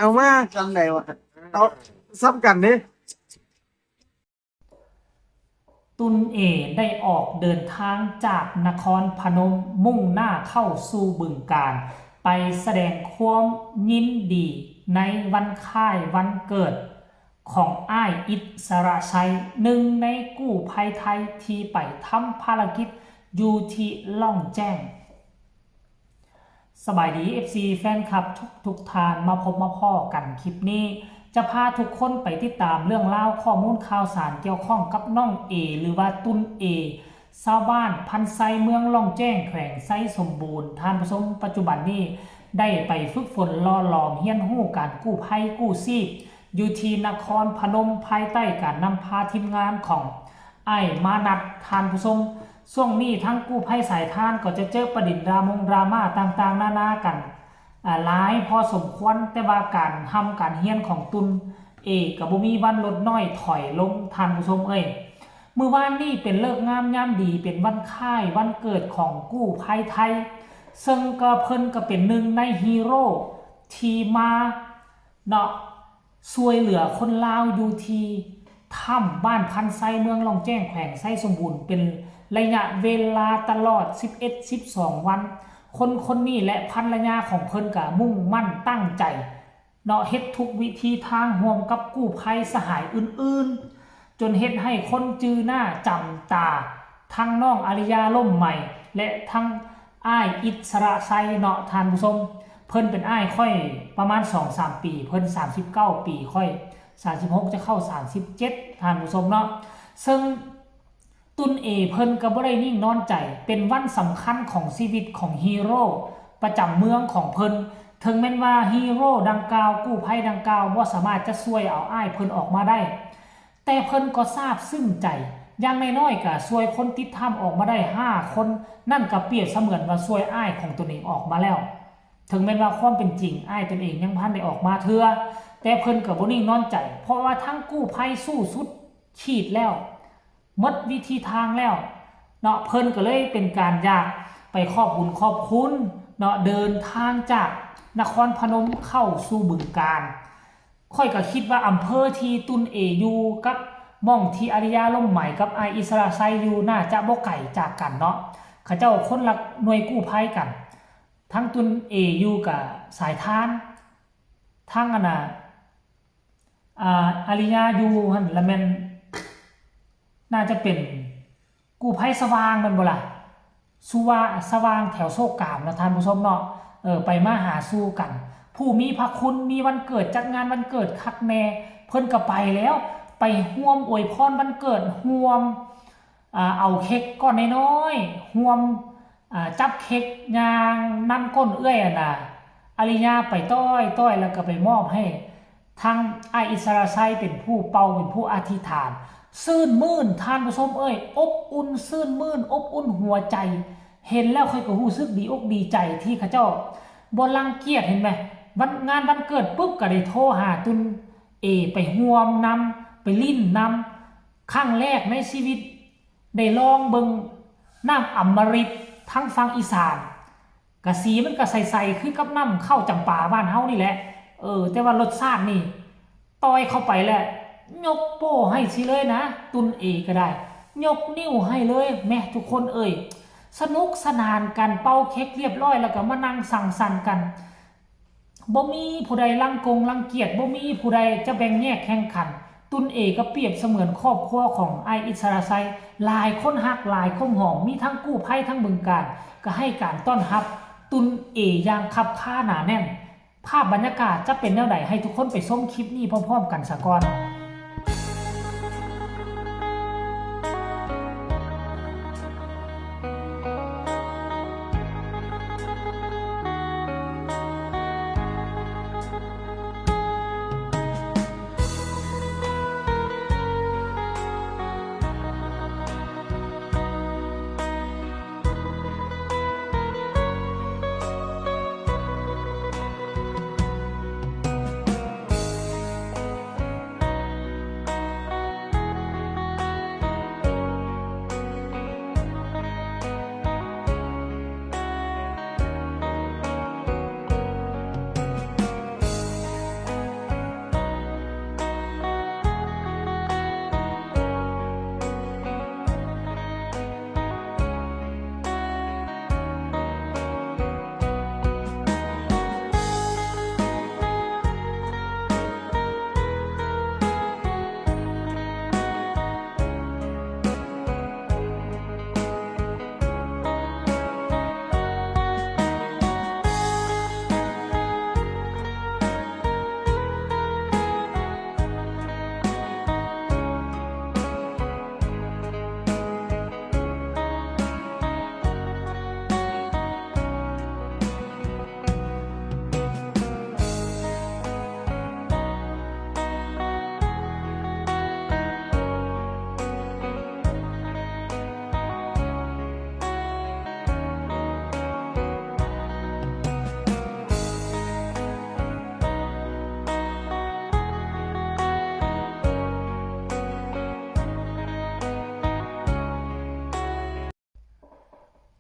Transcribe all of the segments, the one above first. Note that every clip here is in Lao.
ເອົາມາ ຈຳໄດ້ວ່າ ເອົາ ຊ້ຳກັນເດ້. ຕຸນເອ ໄດ້ອອກເດີນທາງຈາກນະຄອນພະນົມ ມຸ່ງໜ້າເຂົ້າສູ່ບຶງການ ໄປສະແດງຄວາມຍິນດີໃນວັນຄ້າຍວັນເກີດຂອງອ້າຍອິດສະລະໄຊ, ໜຶ່ງໃນກູ້ໄພໄທທີ່ໄປທຳພາລະກິດຢູ່ທີ່ລ່ອງແຈ້ງ. ສະບາຍດີ ເອັຟຊີ ແຟນຄລັບທຸກໆທ່ານ, ມາພົບມາພໍ້ກັນຄລິບນີ້ ຈະພາທຸກຄົນໄປຕິດຕາມເລື່ອງລາວ ຂໍ້ມູນຂ່າວສານກ່ຽວຂ້ອງກັບນ້ອງເອ ຫຼືວ່າຕຸນເອ ຊາວບ້ານພັນໄຊ ເມືອງລ່ອງແຈ້ງ ແຂວງໄຊສົມບູນ. ທ່ານຜູ້ຊົມ, ປັດຈຸບັນນີ້ໄດ້ໄປຝຶກຝົນຫຼໍ່ຫຼອມຮຽນຮູ້ການກູ້ໄພກູ້ຊີບ ຢູ່ທີ່ນະຄອນພະນົມ ພາຍໃຕ້ການນຳພາທີມງານຂອງອ້າຍມານັດ. ທ່ານຜູ້ຊົມ, ຊ່ວງນີ້ທາງກູ້ໄພສາຍທານກໍຈະເຈີປະເດັນດຣາມົງດຣາມາຕ່າງໆນານາກັນ ອາ ຫຼາຍພໍສົມຄວນ, ແຕ່ວ່າການຮ່ຳການຮຽນຂອງຕຸນເອກໍບໍ່ມີວັນລົດນ້ອຍຖອຍລົງ, ທ່ານຜູ້ຊົມເອີຍ. ມື້ວານນີ້ເປັນເລີກງາມຍາມດີ, ເປັນວັນຄ້າຍວັນເກີດຂອງກູ້ໄພໄທ, ເຊິ່ງກໍເພິ່ນກໍເປັນໜຶ່ງໃນຮີໂຣທີ່ມາ ເນາະ ຊ່ວຍເຫຼືອຄົນລາວຢູ່ທີ່ຖ້ຳບ້ານພັນໄຊ ເມືອງລ່ອງແຈ້ງ ແຂວງໄຊສົມບູນ ເປັນໄລຍະເວລາຕະຫຼອດສິບເອັດ ສິບສອງວັນ. ຄົນຄົນນີ້ ແລະ ພັນລະຍາຂອງເພິ່ນກະມຸ່ງໝັ້ນຕັ້ງໃຈເນາະ ເຮັດທຸກວິທີທາງຮ່ວມກັບກູ້ໄພສະຫາຍອື່ນໆ ຈົນເຮັດໃຫ້ຄົນຈື່ໜ້າຈຳຕາ ທັງນ້ອງອາລິຍາ ລົ້ມໃໝ່ ແລະ ທັງອ້າຍອິດສະລະໄຊເນາະທ່ານຜູ້ຊົມ. ເພິ່ນເປັນອ້າຍຂ້ອຍປະມານສອງສາມປີ, ເພິ່ນສາມສິບເກົ້າປີ, ຂ້ອຍສາມສິບຫົກ ຈະເຂົ້າສາມສິບເຈັດ ທ່ານຜູ້ຊົມເນາະ. ເຊິ່ງຕຸນເອເພິ່ນກໍບໍ່ໄດ້ນິ່ງນອນໃຈ, ເປັນວັນສຳຄັນຂອງຊີວິດຂອງຮີໂຣປະຈຳເມືອງຂອງເພິ່ນ. ເຖິງແມ່ນວ່າຮີໂຣດັ່ງກ່າວ, ກູ້ໄພດັ່ງກ່າວ ບໍ່ສາມາດຈະຊ່ວຍເອົາອ້າຍເພິ່ນອອກມາໄດ້, ແຕ່ເພິ່ນກໍຊາບຊຶ້ງໃຈ, ຢ່າງໜ້ອຍໆກໍຊ່ວຍຄົນຕິດຖ້ຳອອກມາໄດ້ຫ້າຄົນ, ນັ້ນກໍປຽບສະເໝືອນວ່າຊ່ວຍອ້າຍຂອງຕົນເອງອອກມາແລ້ວ. ເຖິງແມ່ນວ່າຄວາມເປັນຈິງອ້າຍຕົນເອງຍັງບໍ່ທັນໄດ້ອອກມາເທື່ອ, ແຕ່ເພິ່ນກໍບໍ່ນິ່ງນອນໃຈ, ເພາະວ່າທັງກູ້ໄພສູ້ສຸດຂີດແລ້ວ, ໝົດວິທີທາງແລ້ວເນາະ, ເພິ່ນກໍເລີຍເປັນການຢາກໄປຂອບບຸນຂອບຄຸນເນາະ, ເດີນທາງຈາກນະຄອນພະນົມເຂົ້າສູ່ບຶງການ. ຂ້ອຍກໍຄິດວ່າອຳເພີທີ່ຕຸນເອຢູ່ກັບໝ່ອງທີ່ອາລິຍາ ລົມໄໝ ກັບອ້າຍອິດສະລະໄຊຢູ່ ໜ້າຈະບໍ່ໄກຈາກກັນເນາະ, ເຂົາເຈົ້າຄົນລະໜ່ວຍກູ້ໄພກັນ. ທັງຕຸນເອຢູ່ກະສາຍທານ, ທັງອັນນ່າ ອາ ອາລິຍາຢູ່ຫັ້ນລະແມ່ນ ໜ້າຈະເປັນ ກູ້ໄພສະຫວ່າງແມ່ນບໍ່ລະ? ສຸວາ ສະຫວ່າງແຖວໂຊກາມນະທ່ານຜູ້ຊົມເນາະ, ເອີ ໄປມາຫາສູ່ກັນ. ຜູ້ມີພະຄຸນ ມີວັນເກີດ ຈັດງານວັນເກີດຄັກແນ່ ເພິ່ນກໍໄປແລ້ວ, ໄປຮ່ວມອວຍພອນວັນເກີດ, ຮ່ວມ ອາ ເອົາເຄັກກ້ອນນ້ອຍໆ, ຮ່ວມ ອາ ຈັບເຄັກຍ່າງນຳກົ້ນເອື້ອຍ ອັນນ່າ ອາລິຍາໄປຕ້ອຍໆ ແລ້ວກໍໄປມອບໃຫ້ ທັງອ້າຍອິດສະລະໄຊເປັນຜູ້ເປົ່າ ເປັນຜູ້ອະທິຖານ. ຊື່ນມື່ນ ທ່ານຜູ້ຊົມເອີຍ, ອົບອຸ່ນ ຊື່ນມື່ນ ອົບອຸ່ນຫົວໃຈ. ເຫັນແລ້ວຂ້ອຍກໍຮູ້ສຶກດີອົກດີໃຈທີ່ເຂົາເຈົ້າບໍ່ລັງກຽດ, ເຫັນໄໝ? ວັນ ງານວັນເກີດປຶບ ກໍໄດ້ໂທຫາຕຸນເອ ໄປຮ່ວມນຳ ໄປຫຼິ້ນນຳ. ຄັ້ງແລກໃນຊີວິດໄດ້ລອງເບິ່ງນ້ຳອຳມະລິດທາງຝັ່ງອີສານ. ກະສີມັນກະໃສໆ ຄືກັບນ້ຳເຂົ້າຈຳປາບ້ານເຮົານີ້ແຫຼະ, ເອີ ແຕ່ວ່າລົດຊາດນີ້ ຕ່ອຍເຂົ້າໄປແລ້ວ ຍົກໂປ້ໃຫ້ຊິເລີຍນະ, ຕຸນເອກໍໄດ້ ຍົກນິ້ວໃຫ້ເລີຍ. ແມ ທຸກຄົນເອີຍ, ສະໜຸກສະໜານກັນ, ເປົ່າເຄັກລຽບຮ້ອຍ ແລ້ວກໍມານັ່ງສັງສັນກັນ. ບໍ່ມີຜູ້ໃດລັງກົງລັງກຽດ, ບໍ່ມີຜູ້ໃດຈະແບ່ງແຍກແຂ່ງຂັນ. ຕຸນເອກໍປຽບສະເໝືອນຄອບຄົວຂອງອ້າຍອິດສະລະໄຊ, ຫຼາຍຄົນຮັກ, ຫຼາຍຄົນຫອມ, ມີທັງກູ້ໄພ ທັງບຶງການ ກໍໃຫ້ການຕ້ອນຮັບຕຸນເອຢ່າງຄັບຄາໜາແໜ້ນ. ພາບບັນຍາກາດຈະເປັນແນວໃດ, ໃຫ້ທຸກຄົນໄປຊົມຄລິບນີ້ພ້ອມໆກັນສາກ່ອນ.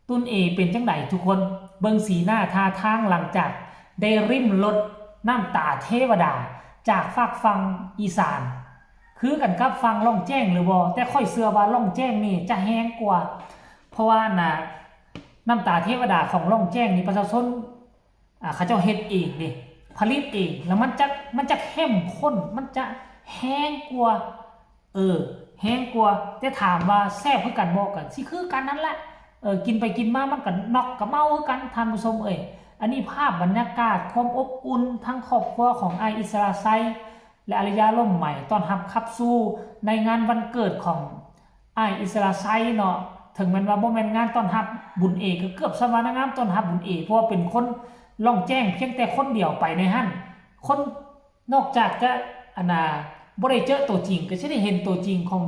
ຕຸນເອເປັນຈັ່ງໃດທຸກຄົນ? ເບິ່ງສີໜ້າທ່າທາງຫຼັງຈາກໄດ້ລິມລົດນ້ຳຕາເທວະດາຈາກຟາກຝັ່ງອີສານ. ຄືກັນກັບຝັ່ງລ່ອງແຈ້ງຫຼືບໍ່? ແຕ່ຂ້ອຍເຊື່ອວ່າລ່ອງແຈ້ງນີ້ຈະແຮງກວ່າ ເພາະວ່າ ອັນນ່າ ນ້ຳຕາເທວະດາຂອງລ່ອງແຈ້ງນີ້ປະຊາຊົນ ອ່າ ເຂົາເຈົ້າເຮັດເອງເດ້ ຜະລິດເອງ ແລ້ວມັນຈະ ມັນຈະເຂັ້ມຂຸ້ນ ມັນຈະແຮງກວ່າ ເອີ ແຮງກວ່າ. ແຕ່ຖາມວ່າແຊບຄືກັນບໍ່? ກໍຊິຄືກັນນັ້ນແຫຼະ. ເອີ ກິນໄປກິນມາມັນກໍນັອກກໍເມົາຄືກັນ ທ່ານຜູ້ຊົມເອີຍ. ອັນນີ້ພາບບັນຍາກາດຄວາມອົບອຸ່ນ ທັງຄອບຄົວຂອງອ້າຍອິດສະຫຼະໄຊ ແລະ ອາລິຍາ ລົມໃໝ ຕ້ອນຮັບຂັບສູ່ໃນງານວັນເກີດຂອງ ອ້າຍອິດສະຫຼະໄຊເນາະ. ເຖິງແມ່ນວ່າບໍ່ແມ່ນງານຕ້ອນຮັບບຸນເອ ກໍເກືອບສ່ຳວ່ານາງງາມຕ້ອນຮັບບຸນເອ ເພາະວ່າເປັນຄົນລ່ອງແຈ້ງພຽງແຕ່ຄົນດຽວໄປໃນຫັ້ນ. ຄົນນອກຈາກຈະ ອັນນ່າ ບໍ່ໄດ້ເຈີຕົວຈິງ ກໍຊິໄດ້ເຫັນຕົວຈິງຂອງ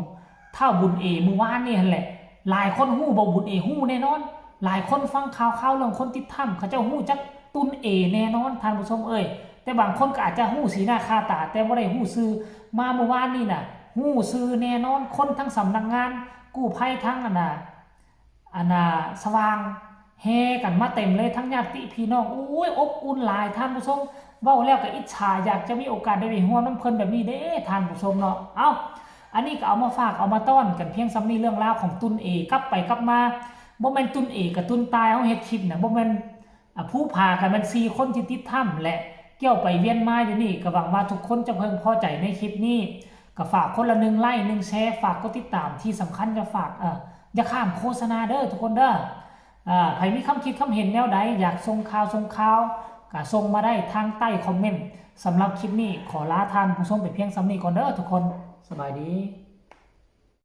ທ້າວບຸນເອມື້ວານນີ້ຫັ້ນແຫຼະ. ຫຼາຍຄົນຮູ້ບໍ່? ບຸນເອຮູ້ແນ່ນອນ. ຫຼາຍຄົນຟັງຂ່າວໆເລື່ອງຄົນຕິດຖ້ຳ ເຂົາເຈົ້າຮູ້ຈັກຕຸນເອແນ່ນອນ ທ່ານຜູ້ຊົມເອີຍ. ແຕ່ບາງຄົນກໍອາດຈະຮູ້ສີໜ້າຄ່າຕາ ແຕ່ບໍ່ໄດ້ຮູ້ຊື່. ມາມື້ວານນີ້ນະ ຮູ້ຊື່ແນ່ນອນ. ຄົນທັງສຳນັກງານກູ້ໄພ ທັງ ອັນນ່າ ອັນນ່າ ສະຫວ່າງ ແຫ່ກັນມາເຕັມເລີຍ ທັງຍາດຕິພີ່ນ້ອງ. ໂອ້ຍ ອົບອຸ່ນຫຼາຍທ່ານຜູ້ຊົມ. ເວົ້າແລ້ວກໍອິດສາ ຢາກຈະມີໂອກາດໄດ້ໄປຮ່ວມນຳເພິ່ນແບບນີ້ເດ້ທ່ານຜູ້ຊົມເນາະ. ເອົ້າ ອັນນີ້ກໍເອົາມາຝາກເອົາມາຕ້ອນກັນພຽງສ່ຳນີ້ ເລື່ອງລາວຂອງຕຸນເອ. ກັບໄປກັບມາ ບໍ່ແມ່ນຕຸນເອກັບຕຸນຕາຍ ເຮົາເຮັດຄລິບນະ ບໍ່ແມ່ນ ອາ ພູຜາກໍແມ່ນສີ່ຄົນທີ່ຕິດຖ້ຳແຫຼະ ກຽວໄປວຽນມາຢູ່ນີ້. ກໍຫວັງວ່າທຸກຄົນຈະເພິ່ງພໍໃຈໃນຄລິບນີ້. ກໍຝາກຄົນລະໜຶ່ງໄລ້ ໜຶ່ງແຊ ຝາກກົດຕິດຕາມ. ທີ່ສຳຄັນຢ່າຝາກ ເອີ ຢ່າຂ້າມໂຄສະນາເດີທຸກຄົນເດີ. ເອີ ໃຜມີຄຳຄິດຄຳເຫັນແນວໃດ ຢາກສົ່ງຂ່າວສົ່ງຂ່າວ ກໍສົ່ງມາໄດ້ທາງໃຕ້ຄອມເມັນ. ສຳລັບຄລິບນີ້ ຂໍລາທ່ານຜູ້ຊົມໄປພຽງສ່ຳນີ້ກ່ອນເດີທຸກຄົນ. ສະບາຍດີ.